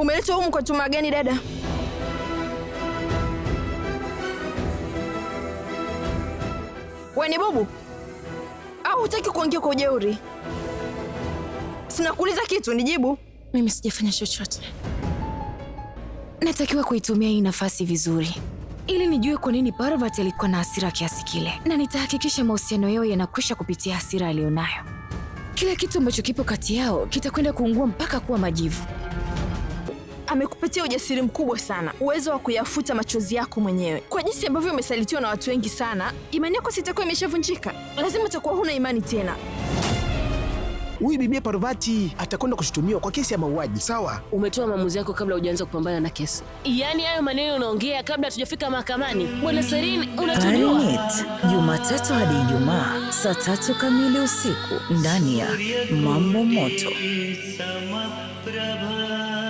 Umeletwa humu kwa tuma gani dada? Wewe ni bubu au hutaki kuongea kwa ujeuri? Sinakuuliza kitu, nijibu. Mimi sijafanya chochote. Natakiwa kuitumia hii nafasi vizuri ili nijue kwa nini Parvati alikuwa na hasira kiasi kile, na nitahakikisha mahusiano yao yanakwisha kupitia hasira aliyonayo. Kila kitu ambacho kipo kati yao kitakwenda kuungua mpaka kuwa majivu. Amekupatia ujasiri mkubwa sana, uwezo wa kuyafuta machozi yako mwenyewe. Kwa jinsi ambavyo umesalitiwa na watu wengi sana, imani yako sitakuwa imeshavunjika. Lazima utakuwa huna imani tena. Huyu bibia Parvati atakwenda kushutumiwa kwa kesi ya mauaji, sawa? Umetoa maamuzi yako kabla hujaanza kupambana na kesi. Yaani hayo maneno unaongea kabla hatujafika mahakamani. Bwana Serene, unatujua. Parineet, Jumatatu hadi Ijumaa saa 3 kamili usiku ndani ya Mambo Moto. Samaprabha.